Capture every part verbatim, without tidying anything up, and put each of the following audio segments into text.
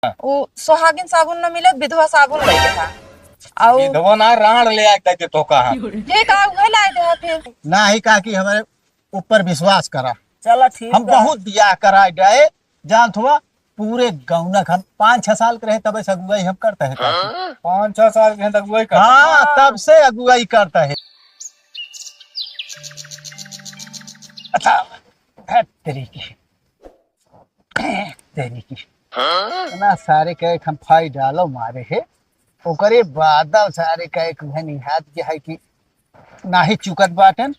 उ सुहागिन साबुन न मिलत, विधवा साबुन लइ के हा। अउ विधवा ना, रांड ले आए तैके तो कहा। ठीक है, उहे लाए दे फिर। नाही काकी, हमरे ऊपर विश्वास करा। चला ठीक हम बा। बहुत बियाह कराए गए, जानत हुआ, पूरे गौनक हम पाँच छह साल के रहे तबे से अगुवाई हम करत है काकी। पाँच छह साल के हैं तो अगुवाई करत है। हाँ, तब से अगुवाई करत है। अच्छा, धत तेरी की। तेरी की। इतना सारे कहे हम फाई डालो मारे है। ओकरे बाद सारे कहे कि उहे निहात के है कि नाही चुकत बाटेन।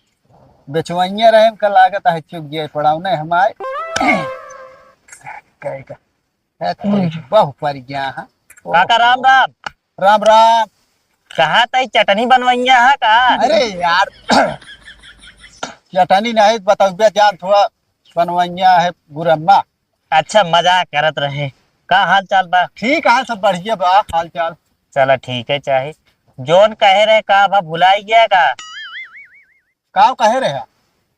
बेचवइया रहे, उनका लागत है चुक गए पड़ाव नहीं हमारे। कहे का। है तो हम्म। बहु पर गया है। काका राम राम। राम राम। कहा तई चटनी बनवइया है का? अरे यार, चटनी नहीं बताऊ बे, जान थोड़ा बनवइया है गुरम्मा। अच्छा, मजाक करत रहे। का हाल चाल बा? ठीक है, सब बढ़िया बा हाल चाल। चला ठीक है, चाहे जौन कहे रहे का बा, भुलाई गया का? का कहे रहे?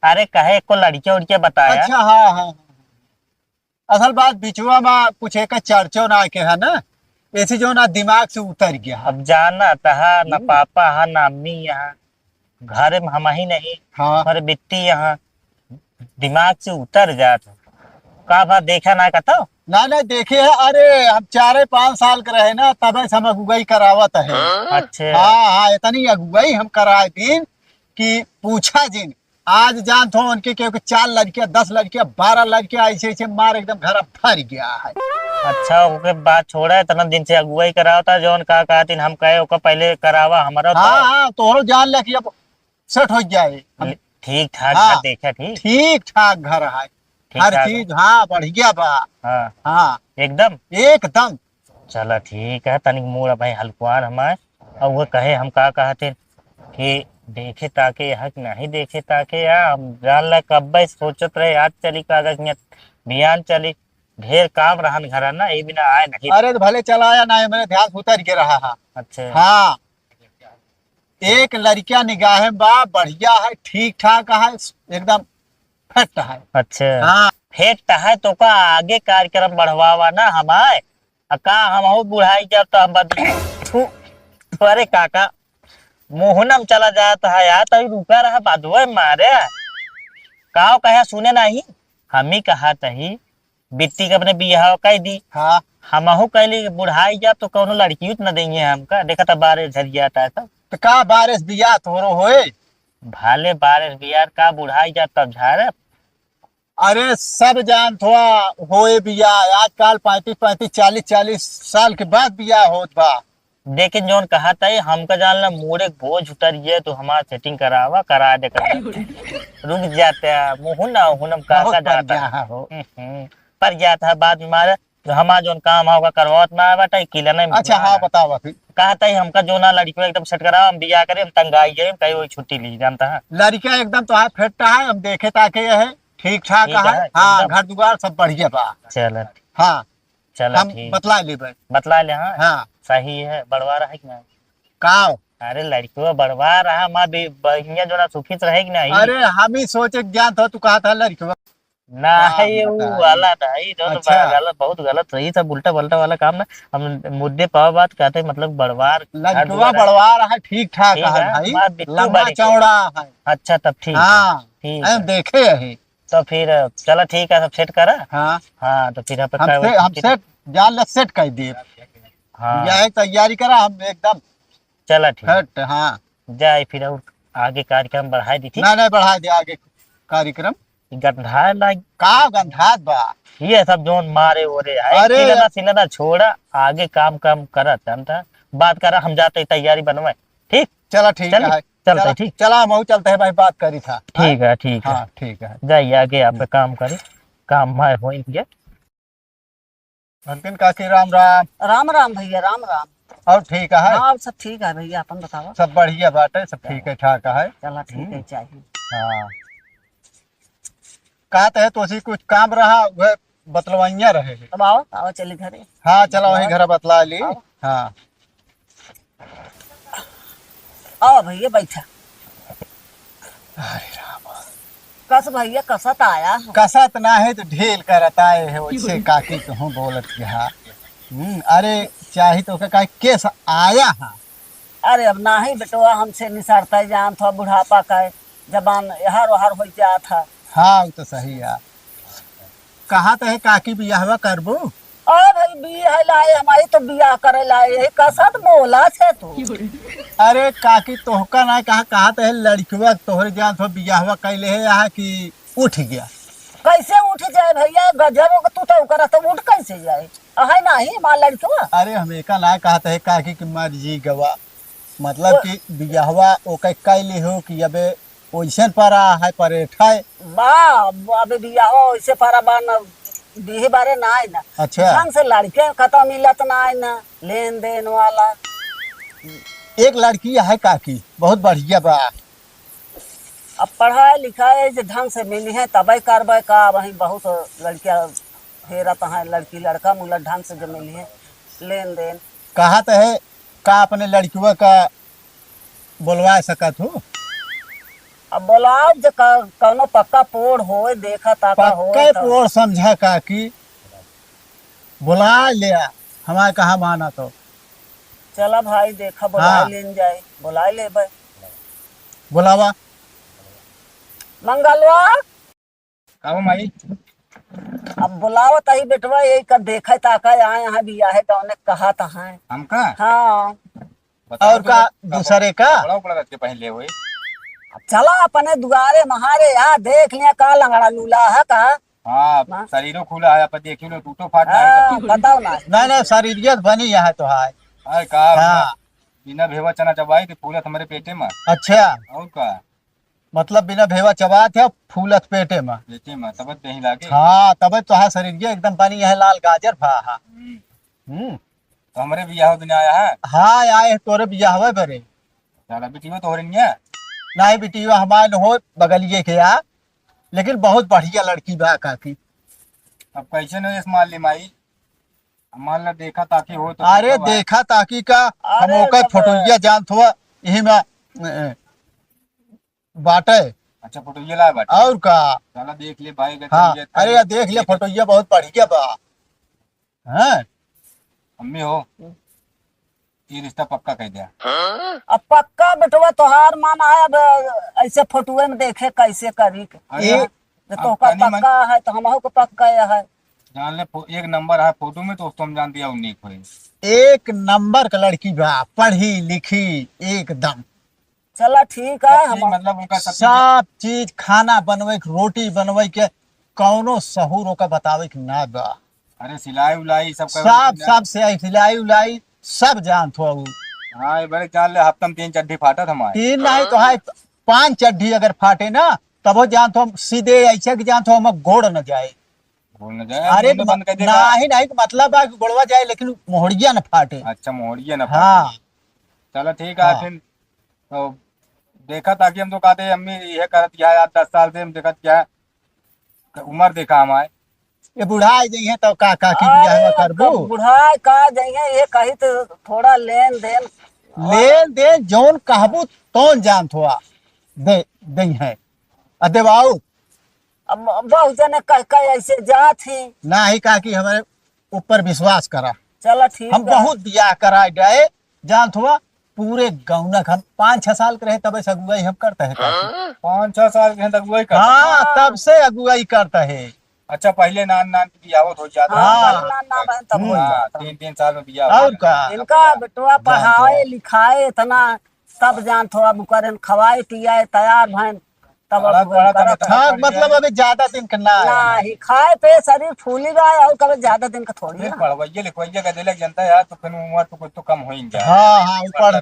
अरे कहे को लड़किया उड़किया बताया। अच्छा, हाँ, हाँ, हाँ। असल बात बिचवा में कुछ एक चर्चो ना के है ना, ऐसे जो ना दिमाग से उतर गया। अब जाना तहा ना हम्म। पापा है ना अम्मी यहाँ, घर में हम ही नहीं, हाँ। हमारे बिट्टी यहाँ दिमाग से उतर जात है। का बात देखा ना कतो? ना, ना, देखे है। अरे, हम चारे पाँच साल के रहे ना, तबे से हम अगुवाई करावत है। अच्छा। हाँ, हाँ, इतनी अगुवाई हम कराए दिन कि पूछा जिन। आज जानत हो उनके, क्योंकि चार लड़कियां, दस लड़कियां, बारह लड़कियां, ऐसे, ऐसे मार एकदम घर भर गया है। अच्छा, ओके बात छोड़ा, इतना दिन से अगुवाई करावत है, जौन का कहतिन हम कहे, ओका पहले करावा, हमारा हाँ, तो। हाँ, तोहरो जान ले कि अब सेट हो जाए। ले, ठीक ठाक हाँ, घर देखा, ठीक? ठीक ठाक घर है। ठीक हर ठाक चीज, है। हाँ, बढ़िया बा। हाँ। हाँ। एकदम? एकदम। चला ठीक है, तनिक मूड भाई हलकुआन हमार। और वो कहे हम का कहते कि देखे ताके यहाँ कि नहीं देखे ताके या हम जान ला कब्बे सोचत रहे, आज चली कागज नियत, बियान चली, ढेर काम रहन घर ना, ये बिना आए नहीं। अरे तो भले चला आया ना, मेरे ध्यान से उतर के रहा है। अच्छा। हाँ। एक लड़किया निगाह में बा, बढ़िया है, ठीक ठाक है, एकदम फिट है। अच्छा। हाँ। फिट है तो का आगे कार्यक्रम बढ़वावा ना हमार। आ का हमहू बुढ़ाई जब तो हम बद-, थू, अरे काका, मोहनम चला जात है यार, तभी रुका रहा, बदवे मारे। काव कहे सुने नहीं, हम ही कहा तही, बिट्टी के अपने बियाह कह दी। हाँ। हमहू कहली कि बुढ़ाई जाब तो कौनो लड़की तो न देंगे हमका। देखा था बारिश झरियात है सब। तो का बारिश बियाह तोरो होए? भाले बारिश बियाह का बुढ़ाई जाब तब झारे। अरे सब जान थोड़ा होए बियाह, आजकल पैंतीस पैंतीस, चालीस चालीस साल के बाद बियाह होत बा। लेकिन जौन कहत है, हमका जान ला, मूड़े के बोझ उतर गया, तो हमार सेटिंग करावा, करा दे, करा दे। रुक जाते हैं, मुँह ना, हुनम का बहुत का पर जाता गया है। है हो। हम्म, हम्म। पर गया था बाद में मारे, जो हमार जौन काम है, ओका करवावत ना बाटे, किला नहीं अच्छा, मिला हाँ, ना। बतावा फिर। कहत है, हमका जो ना लड़कियों एकदम सेट करावा, हम बियाह करे, हम तंग आई जाए, हम कहीं वही छुट्टी ली, जानता है। लड़कियां एकदम तो है, फिट है, हम देखे ताके ये है, ठीक ठाक ठीक है, है, हाँ, एकदम। घर दुआर सब बढ़िया बा। चल। हाँ। चला हम ठीक। बतला लेबै। बतला ले, हाँ। हाँ। सही है, बड़वा रहा कि नहीं? काव? अरे लड़कियों बड़वा रहा, माँ बे-, बहिनिया जो ना सुखी से रहे कि नहीं? अरे हम ही सोचे के जानत हो, तू कहा था लड़कियों। नहीं, हाँ, वो बता। वाला नहीं, जो तो अच्छा। गलत, बहुत गलत, सही सब उल्टा पलटा वाला काम ना। हम मुद्दे पाव बात कहते, मतलब बड़वार, लड़कियों बड़वा रहा, ठीक ठाक ठीक है है, भाई, माँ बिट्टू लंबा बड़ी चौड़ा है। अच्छा, तब ठीक है। हाँ, ठीक है। देखे है। तो फिर चला ठीक है, सब सेट करा। हाँ। हाँ, तो फिर हम हम पे से-, हम सेट, जान ले सेट कर दिए। हाँ। यह तैयारी करा, हम एकदम चला ठीक। हट, हाँ। जाए फिर और आगे कार्यक्रम बढ़ाए दी थी। नहीं, नहीं, बढ़ा दे आगे कार्यक्रम। ई गंधाए लाग। का गंधात बा? ये सब जोन मारे ओरे है, अरे। खिलना सिलना छोड़ा, आगे काम काम करा, जानता? बात करा, हम जाते तैयारी बनवाए। ठीक? चला ठीक चली, है। चलते चला, ठीक। चला, हम चलते हैं भाई, बात करी था। ठीक है, ठीक है। हाँ, ठीक है। जाइए आगे आप काम करी, काम में हो इनके। भगतिन काकी राम राम। राम राम भैया, राम राम। और ठीक है? हाँ, और सब ठीक है भैया, अपन बतावा। सब बढ़िया बाटे, सब ठीक है, ठाक है। चला, ठीक है, हम्म। चाहिए। हाँ। कहत है तो उसी कुछ काम रहा, वह बतलवैया रहे। तब आओ, आओ, चली घरे। हाँ, चला वहीं घर बतला ली। आओ। हाँ। आओ भैया, बैठा। अरे राम। कस भैया, कसत आया है। कसत ना है तो ढील करत आए है, वैसे काकी कहूँ बोलत के हाँ। हम्म, अरे, चाही तो का, का केस आया है? अरे, अब नाही बेटवा, हमसे निसरता जान था, बुढ़ापा का है, जबान एहर ओहर हो जात है। हाँ, वो तो सही है। कहा तो है काकी बियाहवा करबू? अरे भाई, बियाह लाए, हमारी तो बियाह करे लाए, यही कसत बोला छे तू। अरे काकी, तोहका ना कहा, कहा तो है लड़कवा तोहरे जान थो बियाहवा कैले है यहाँ कि उठ गया। कैसे उठ जाए भैया, गजब हो, तू तो ओकरा तो उठ कैसे जाए? अहै नाही, हमार लड़कवा। अरे, हम एका ना कहत है काकी कि मर्जी गवा, मतलब ओ- कि बियाहवा ओके कैली हो कि अबे ओइसन परा है, परेठ है। बा, अबे बियाहवा ओइसे परा बा न, बिहे बारे ना है ना। अच्छा। ढंग से लड़के खतम मिलत ना है ना, लेन देन वाला। एक लड़की है काकी, बहुत बढ़िया बा। अब पढ़ाई लिखाई जे ढंग से मिली है तबे करबे का, वहीं बहुत लड़कियां हेरत हैं, लड़की लड़का मुला ढंग से जो मिली है लेन देन। कहा तो है का अपने लड़कियों का बोलवा सकत हो? अब बोलाओ जे क-, कौनो पक्का पोड़ होए, देखा ताका होए पक्का तो। पोड़ समझा काकी, बोला ले, हमारे कहा माना तो। चला भाई, देखा, बोलाए हाँ। लेन जाए, बोलाए लेबे। बोलावा। मंगलवा। का हो माई? अब बोलावा तही बेटवा, यही का देखे ताका आए, यहाँ भी आहे, कौने कहा तहाँ। हमका? हाँ। बताओ और तो का कब-, दूसरे का? कपड़ा उपड़ा रख के पहन ले होई। अब चला अपने दुआरे महारे, यहाँ देख लिया का लंगड़ा लूला है का। हाँ, ना। शरीरो खुला है, आप देखी लो, टूटो फाट ना है हाँ, कभी। बताओ ना। नहीं, नहीं, शरीरियत बनी है तो है। अरे का हाँ। बिना, बिना भेवा चना चबाई तो फूलत हमारे पेटे में। अच्छा। और का? मतलब बिना भेवा चबात है, फूलत पेटे में। पेटे में, तब देही लागे। हाँ, तब तो है शरीरिया एकदम बनी है, लाल गाजर भा है। हम्म। हम्म। तो हमरे बियाह दिन आया है? हाँ, आए हैं तोरे बियाहवे बरे। साला बिटियो तोहरे निया? नहीं, बिटियो हमारे न हो, बगलिए के आ, लेकिन बहुत बढ़िया लड़की बा काकी। अब कैसे न इस मान ली माई? मान ला देखा ताकी हो तो अरे देखा भाई। देखा ताकी का, हम अरे ओकर जब फोटोइया जानत हुआ, यही में, ए, बाटे। अच्छा, फोटोइया लाए बाटे। और का? चला देख ले भाई, अगर हाँ, चल जाए तो अरे यार, देख ले, देख। फोटोइया बहुत बढ़िया बा। हैं? अम्मी हो, ये रिश्ता पक्का कह दिया। अब पक्का बेटवा तोहार मन है, अब ऐसे फोटुए में देखे कैसे करी? अरे, ये तो अब तोहका तनी मन पक्का है, तो हमहू को पक्का है। जान ले, फो-, एक नंबर है फोटो में, तो तुम जान दिया, उन्हीं को है। एक नंबर का लड़की बा, पढ़ी लिखी एकदम। चला ठीक है, सब चीज, हम मतलब उनका सब चीज सब चीज, खाना बनवे के, रोटी बनवे के, कौनो सहूर ओका बतावे के ना बा। अरे सिलाई उलाई सब कर सब, सब से आई, सिलाई उलाई सब जानत हो उ। हाँ, ये बड़े जान ले, हफ्ता में तीन चड्ढी फाटत हमारे। तीन नहीं तो है, पांच चड्ढी अगर फाटे ना, तबो जानत हो, सीधे ऐसे कि जानत हो, हम गोड़ न जाए। गोड़ न जाए, अरे मुंह बंद कर देगा। नहीं, नहीं, मतलब बा कि गोड़वा जाए, लेकिन मोहड़िया न फाटे। अच्छा, मोहड़िया न फाटे। हाँ। चलो ठीक है, हाँ। फिर तो देखा ताकि हम तो कहते, अम्मी, यह करत क्या है यार, दस साल से हम देखत क्या है, तो उम्र देखा हमारे। ये बुढ़ाए जइहे तो का, का की बियाह में अरे, करबू? कब बुढ़ाए का जइहे, ये कही तो थोड़ा लेन देन। लेन देन जौन कहबू तौन जानत हुआ, दे, दइहे। आ देवाऊ। अब बहुत जने कह, कह ऐसे जात ही। नाही काकी, हमारे ऊपर विश्वास करा। चला ठीक हम है। बहुत बियाह कराए गए, जानत हुआ, पूरे गौना के हम पाँच छह साल के रहे तबे से अगुवाई हम करता है काकी। पाँच छह साल के हैं तो अगुवाई करता है। हाँ, हाँ। तब से अगुवाई करता है। अच्छा, पहिले नान नान की बियाहत हो जाता हाँ, है। पहिले नान नान रहे तब हो हम्म। जाता। तीन तीन साल में बियाह हो और जाता। का? इनका बेटवा पढ़ाए लिखाए इतना, तब जानत हो अब करें खवाए पियाए तैयार भैन, तब अब पढ़त, पढ़त करत हमें है। हाँ, मतलब अभी ज्यादा दिन के ना है। नाही, खाए पे शरीर फूली बा और कभी ज्यादा दिन का थोड़ी फिर है। पढ़वैया लिखवैया का देलक जनता यार, तो फिर उम्र तो कुछ तो कम हो ही गया। हाँ, हाँ, वो पढ़-,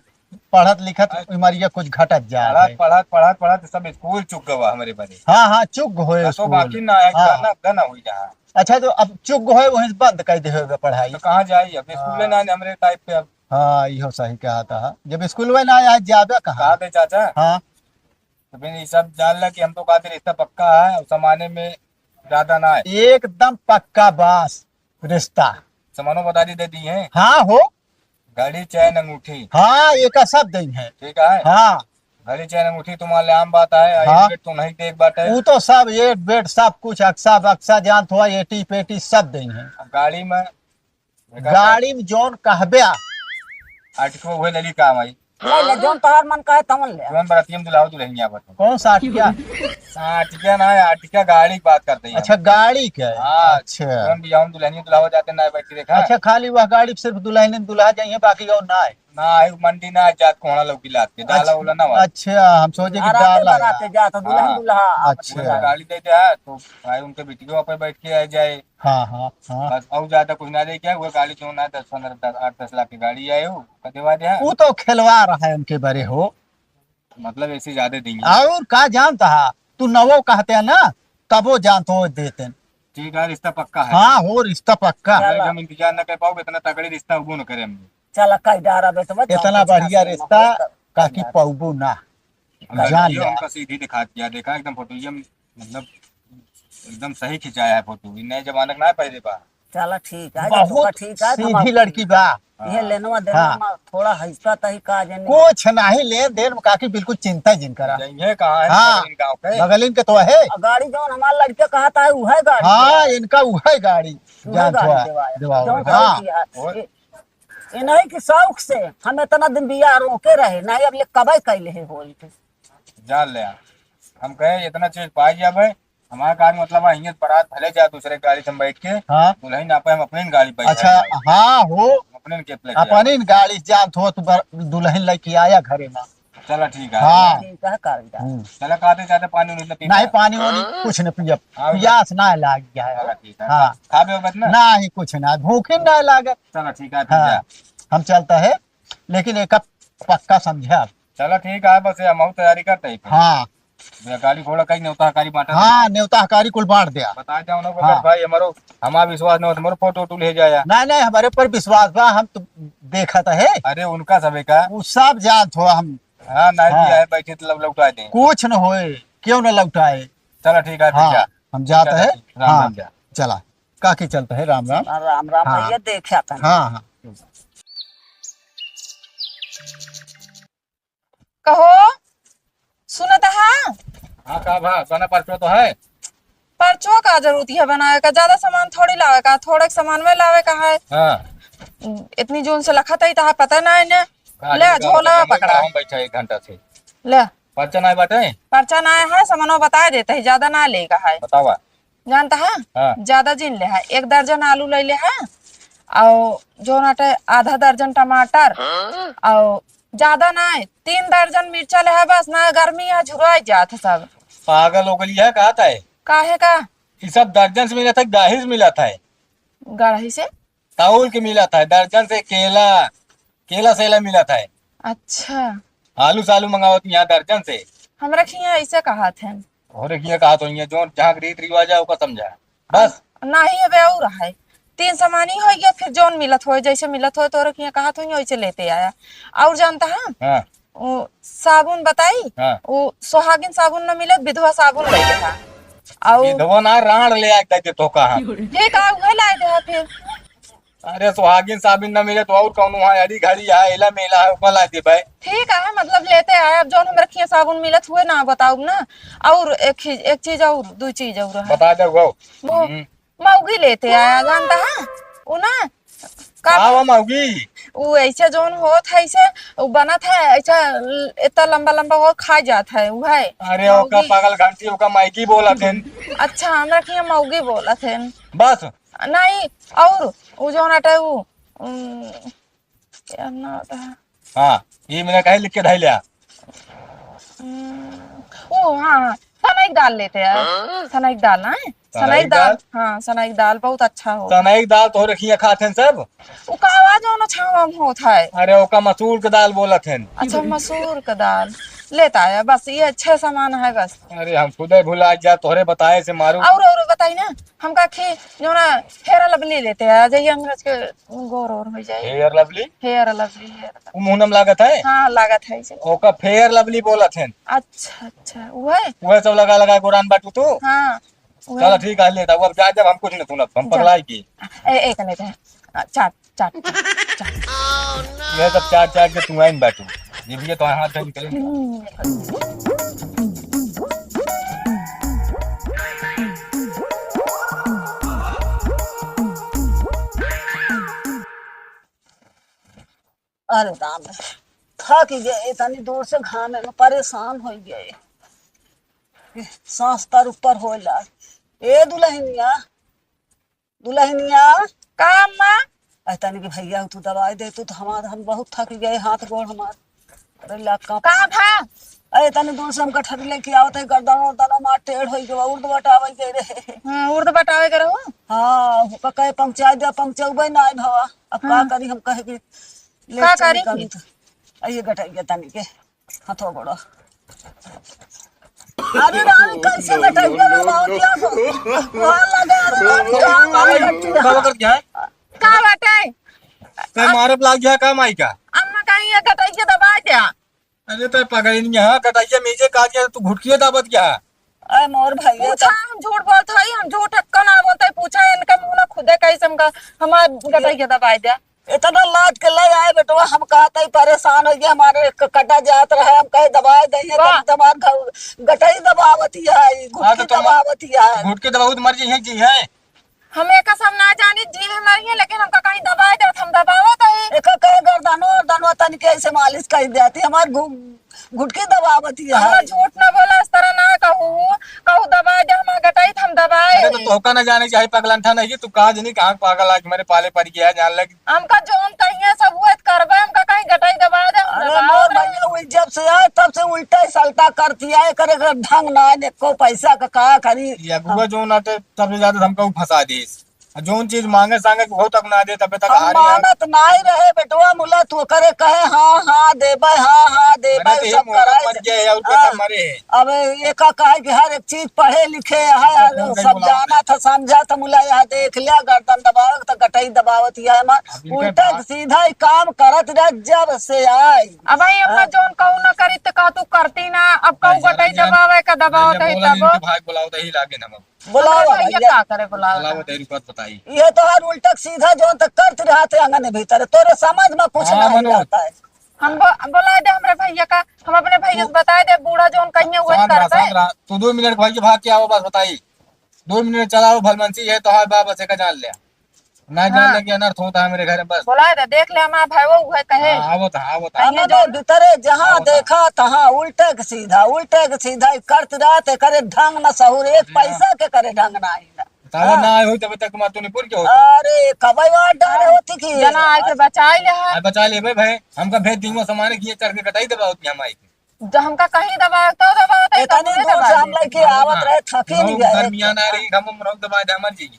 पढ़त लिखत उमरिया कुछ घटत जा पढ़त, है। पढ़त, पढ़त, पढ़त सब स्कूल चुक गवा हमरे बने। हाँ, हाँ, चुक होए तो स्कूल। बाकी ना है, हाँ। गना, गना हुई रहा। अच्छा, तो अब चुक होए वहीं से बंद कर दे होगा पढ़ाई। तो कहाँ जाई अब? स्कूल हाँ। ना हमरे टाइप पे अब। हाँ, इहो सही कहा था। जब स्कूल में ना आया, जाबे कहाँ? कहा थे चाचा? हाँ। तो फिर ये सब जान ला कि हम तो कहते रिश्ता पक्का है और जमाने में ज्यादा ना है। एकदम पक्का बास रिश्ता। सामानो बता दी दे दी है। हाँ हो। घड़ी, चैन, अंगूठी। हाँ, ये का सब दई है। ठीक है। हाँ। घड़ी, चैन, अंगूठी तुम्हारे आम बात है, हाँ। एक बेट तो नहीं देख बात है। वो तो सब एट बेट सब कुछ अक्सा बक्सा जानत हुआ, एटी पेटी सब दई है। अब गाड़ी में गाड़ी में जौन कहबे आ। आटिको उहे ले ली काम आई। ले ले, जौन तोहार मन कहे तवन ले। जौन बरातिया में दुल्हा दुल्हनिया बटे। कौन सा आटिका? आटिका ना है, आटिका गाड़ी की बात करते हैं। अच्छा, गाड़ी के? हाँ, अच्छा। जौन बियाह में दुल्हनिया दुल्हा जाते ना बैठ के देखा। अच्छा, खाली वह गाड़ी पे सिर्फ दुल्हन दुल्हा जाइए, बाकी और ना है? ना है, मंडी ना जात कोहड़ा लौकी लात के, डाला अच्छा, उला ना हुआ। अच्छा, हम सोचे कि आराते डाला। बराते जात, दुल्हन हाँ। दुल्हा। अच्छा। गाड़ी दे दे है, तो भाई उनके बिटियों पे बैठ के आ जाए। हाँ, हाँ, हाँ। बस और ज्यादा कुछ ना दे क्या, वो गाड़ी जो ना दस पन्द्रह, दस, आठ दस लाख की गाड़ी आए हो, का देवा दे है। वो तो खिलवा रहा है उनके बड़े हो। मतलब ऐसे ज्यादा देंगे। और का जानता है, तू नवो कहते हैं ना, तबो जानतो देते हैं। ठीक है, रिश्ता पक्का है। हाँ हो, रिश्ता पक्का। अगर हम इंतजार ना कर पाओगे, इतना तगड़ी रिश्ता उबो न करे हमने। चला, कई डारा बेटवा, इतना बढ़िया रिश्ता, काकी पौबो ना। जान लिया। हमका सीधी दिखा दिया, देखा एकदम फोटो, ये मतलब एकदम सही खिंचाया है फोटो, ये नए जमाने का ना है, पहले बा। चला ठीक है, बहुत तोका ठीक है, तो सीधी लड़की बा। ये हाँ। लेनवा देनवा हाँ। में थोड़ा हिस्सा तही का जानी। कुछ नहीं, लेन देन में काकी बिल्कुल चिंता जिन करा। ये कहाँ है? हाँ। बगलिन गाँव के? बगलिन के तो है। और गाड़ी जौन हमार लड़के कहत है, उहे गाड़ी हाँ, देवाए। इनका उहे गाड़ी। उहे जान गाड़ी थोड़ा देवाए। देवाओ। जौन हाँ। कहत है। और ये, ये नहीं कि शौक से हम इतना दिन बियाह रोके रहे, नहीं अब ले कबे कैले है होई थे। जान ले, हम कहे इतना चीज पाई जाबे, हमारे कार मतलब है, हियाँ बारात भले जाए दूसरे गाड़ी से हम बैठ के, हाँ। दुल्हन आपे हम अपने गाड़ी पे अच्छा, जाए। हाँ हो। अपने के प्लेट अपने गाड़ी जान थो, तू बर-, दुल्हन लेके आया घरे में। चला ठीक है। हाँ। ठीक है, कर जा। हम्म। चला, खाते जाते पानी उनी तो पी नहीं, ले। पानी उनी कुछ न पियब। हाँ, पियास ना लाग गया है। चला ठीक है। हाँ। खाबे होगत ना? नहीं, कुछ ना, भूख ही ना लागे। चला ठीक है, फिर हाँ। जा। हम चलता है, लेकिन एक पक्का समझे आप। चला ठीक है, बस ये हम तैयारी करते हैं फिर। हाँ। भैया, गाड़ी घोड़ा कहीं नेवता हकारी बांटा हाँ, दे। नेवता हकारी कुल बांट दिया। बता दे उन्होंने हाँ। भाई, हमारो, हमारा विश्वास नहीं होता, हमारो फोटो वोटो ले जाया। नहीं, नहीं, हमारे पर विश्वास बा, हम तो देखत है। अरे, उनका सबे का। वो सब जानत हो हम। हाँ, नहीं हाँ। भी आए, बैठे तो लौटा दे। कुछ न होए, क्यों न लौटाए? चला ठीक है, फिर हाँ, जा। हम जाते चला हैं। ठीक, राम हाँ, राम जा। चला, काकी चलते हैं, राम राम। चला, राम राम हाँ। भैया, देखा था। हाँ, हाँ। कहो, सुनत हा? हाँ, का भा, सोना परचो तो है? परचो का जरूरत है बनावे का? ज्यादा सामान थोड़ी लावे का, थोड़े सामान में लावे का है। हाँ। इतनी जून से लखत है, तहा पता ना है ने। का ले, ले, का झोला पता नहीं, पकड़ा। हम बैठा एक घंटा से। ले। पर्चा ना बाटे? पर्चा ना है, सामानो बता देते हैं, ज्यादा ना लेगा है। बतावा। जानता है? हाँ। ज्यादा जिन ले है, एक दर्जन आलू ले ले है, और जो नाटे आधा दर्जन टमाटर, हाँ? और ज्यादा ना है, तीन दर्जन मिर्चा ले है बस, ना गर्मी है, झुराई जात है सब। पागल हो गई है, का है? काहे का? ये सब दर्जन से मिलत है, गाही से मिलत है। गाही से? तौल के मिलत है, दर्जन से केला, केला सेला मिलत है। अच्छा। आलू सालू मंगावत यहाँ दर्जन से। हमरा खिया ऐसे कहत हैं। और खिया कहत हो, ये जो जहाँ के रीत रिवाज है, ओका समझा। बस। नहीं, अबे और है। तीन सामानी हो गया, फिर जौन मिलत हो, जैसे मिलत हो, तोरे खिया कहत हो, वैसे लेते आया। और जानता है? हाँ। वो साबुन बताई? हाँ। वो सुहागिन साबुन न मिले, विधवा साबुन ले लेता। और विधवा ना, रांड ले आए दे तो कहा। ठीक है, वह लाए दे फिर। अरे, सुहागिन साबुन न मिले तो और कौनो है, अड़ी घड़ी है, एला मेला है, ओका ला दे भाई। ठीक है, मतलब लेते आए, अब जौन हमरा खिया साबुन मिलत हुए ना, बताओ ना। और एक चीज, एक चीज और, दो चीज और है। बता दे वो। वो हम्म। मौगी लेते आया, जानता है? वो ना, का का वो मौगी? वो ऐसे जौन होत है, ऐसे, वो बनत है, ऐसे इतना लंबा लंबा वो खा जात है, वो है अरे, ओका मौगी। पागल घंटी, ओका माइकी बोलत हैं। अच्छा, हमरा खिया मौगी बोलत हैं। बस। नहीं, और वो जौन अटे वो, उम, क्या नाम था? हाँ, ये मैंने कहे लिख के धइ लिया। हम्म, ओ, हाँ, हाँ, सनई क दाल लेते हैं। हाँ? सनई क दाल ना है? सनई क सनई क दाल? दाल, हाँ, सनई क दाल बहुत अच्छा होता है। सनई क दाल तोहरे खिया खात हैं सब? उ कावा जौन छावा में होत है। अरे, ओका मसूर क दाल बोलत हैं। अच्छा, मसूर क दाल लेता है, बस ये अच्छे सामान है बस। अरे, हम खुदे भुला जा, तोहरे बताए से मारू। और, और बताई ना, हमका खी-, जो ना, Fair Lovely लेते हैं, जइया अंग्रेज के गोर ओर हो जाए। Fair Lovely? Fair Lovely, Fair Lovely। उ मुहनम लागत है? हाँ, लागत है इसे। ओका Fair Lovely बोलत हैं। अच्छा, अच्छा, वह? वह सब लगा लगा गोरान बाटू तू? हाँ, वह। चलो ठीक है, ले, तब अब जा, जब हम कुछ नहीं सुनब, हम जा। पगलाई की। ए, एक नहीं रहे। आ, चाट, चाट, चाट, चाट। ये सब चाट चाट के तू आइन बाटू। ये भी तो हाथ धर के हम्म। अरे राम, थक गए, तनी दूर से घामे में परेशान होइ गए। सांस तर ऊपर होला। ए दुलहिनिया, दुलहिनिया। का अम्मा? अरे तनी के भैया तू दवाई दे, तू तो हमार, हम बहुत थक गए, हाथ गोड़ हमार। अरे ला का का भा? अरे तनी दूर से हम गठरी लेके आवत है, गर्दन वर्दन हमार टेढ़ होइ गवा, उर्द बटावे गए रहे। हाँ, उर्द बटावे के रहो। हाँ, ओका कहे पहुँचा दे, पहुँचौबे ना आए भवा। अब का हाँ। करी, हम कहे कि ले का चली करी कमी फिर? तो। आइए गटैया तनी के हथो गोड़ो। अरे राम, कैसे गटैया में बाबू क्या को? वहाँ लगा, अरे राम, क्या बात करती है? बाबा कर क्या है? का बाटे? कहीं मारे लाग गया का माई का? अम्मा कहीं ये गटैया दबा द्या। अरे तो पगड़ी नहीं है, गटैया मीजे काट के तू घुटकिए दाबत क्या है? अरे मोर भैया पूछा, तो हम झूठ बोलत हई, हम झूठ एक्को ना बोलत हई। पूछा इनका मुंह ना खुदे कैसे हमका हमार गटैया दबाई द्या। इतना लाद के ले आए बेटवा, हम कहत हई परेशान होइ गए, हमारे क-, कटा जात रहे, हम कहे दबाई दइए, वाह। तब हमार घ-, गटई दबावत ही है, हाँ, तो घुटकी तुम दबावत ही है। घुटकी दबावत मर जइहे जी है। हम एका सब ना जानी, जी है मरिए, लेकिन हमका कहीं दबाए देत, हम दबावत हई। एका कहे गर्दनो, गर्दनो तनिके ऐसे मालिश कर देती, हमार घु-, घुटकी दबावत ही है। अम्मा झूठ ना बोला, इस तरह ना कहू, कहू दबाए दे, हमार गटई त हम दबाए। अरे तो तोहका ना जाने चाही, पगलंठा नहीं, तू का जनी कहाँ पागल आज मेरे पाले पड़ गया, जान लग। हमका जौन कहिए सब उहे त करबे, हमका कहीं गटई दबाए दे, हम अरे दबाए मोर दे। भैया, वो जब से आए तब से उल्टा ही सल्टा करती है, करे कर ढंग ना है, एको पैसा का का करी। ये अगुआ जौन आते सबसे ज्यादा हमका उ फंसा दे। आ जौन चीज मांगे सांगे के बहुत तक ना दे, तबे तक हम हारे हैं। मानत नाई रहे बेटवा, मुला तू करे कहे, "हाँ, हाँ, देबे, हाँ, हाँ, देबे", अरे तो ये सब मोहब्बत कराए बन से। गया है, और क्या हाँ। सब मरे हैं? अब ये का कहे कि हर एक चीज पढ़े लिखे है, अच्छा, और फोन कहीं सब बुलाओ। जाना था, समझा था, मुला यहाँ देख लिया, गर्दन दबावे तो गटई दबावत ही है, हमार अब इनके उल्टा बात सीधा ही काम करत रह जब से आई। अब भाई, अब हाँ। जौन कहू ना करी तो का तू करती ना, अब कहू ऐसा गटई नहीं जान-, दबावे का दबावत नहीं है बोला तब। इनके भाई बुलाओ तो ही लागे ना अब। बुलाओ हमरा भैया भैया। का करे बुलाओ? बुलाओ तेरी बात बताई। ये तो हर उल्टा सीधा जौन तक करत रहते आंगन भीतर, तोरे समझ में कुछ हाँ, नहीं मनोज। आता है। हम ब-, बुला दे हमरे भैया का, हम अपने भैया से तू बता दे, बूढ़ा जौन कहिए वो शांत रहा, करबे। शांत रहा। तू दो मिनट भाई के भाग के आओ, बस बताई। दो मिनट चलाओ, भलमनसी है तो हाँ, बा-, बस एक जान ले। ना जान हाँ। ले कि अनर्थ होता है मेरे घर में, बस। बुला दे, देख ले हमारा भाई वो, वो कहे। हाँ, आवत है, आवत है। कहिए अनर्थ जो भीतरे जहाँ आवत है। देखा तहाँ उल्टे के सीधा, उल्टे के सीधा ही करत रहते, करे ढंग न सहूर, एक हाँ। पैसा के करे ढंग ना आई ना। तावा हाँ। ना आए होई, तबे तक तुम्हार तूने पुर के होता। अरे, कबई वार डारे होती की? जना आए के बचाई ले है। आ, बचा लेबे भाई, हमका भेज दियो सामान की चढ़ के कटाई देबा होती हम आई के। जो हमका कहीं दबाओ तो दबाओ, तो इतनी कबूले दूर से दबाओ हम दे। लेके हम आवत ना, रहे, थकी नहीं गए। गर्मियाँ ना रही, हम मनोज दबाए दे, मर जाइए।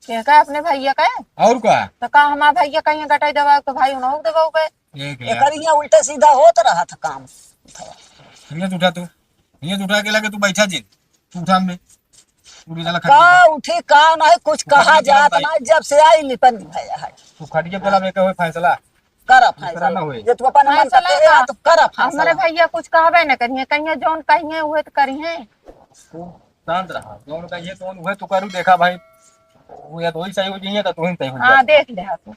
के का अपने भैया का? और का? तो का हमार भैया कहीं गटाई दबाओ तो भाई उन्हों दबाओ के? एक ले। एकर यहाँ उल्टा सीधा होत रहा था काम। हियाँ से उठा तू, हियाँ से उठा के लगे तू बैठा जी, तू उठा में। उठी साला खट का के। उठी, का नहीं, कुछ तू कहा खट के जात बताई। नहीं, जब से आई लिपन भैया है। तू खट के बोला, बेटा, होए फैसला। करा दूसरा फैसला। ना होए। जे तू अपन मन फैसला करते का? रहा, तो करा फैसला। हमरे भैया कुछ कहबे न करिए, कहिए जौन कहिए उहे तो करिए। तू शांत रहा, जौन कहिए तो उहे तू करू, देखा भाई, वो या तो ही सही हो जाइए, तो तू ही सही हो हाँ, जाए। देख ले हाँ तू।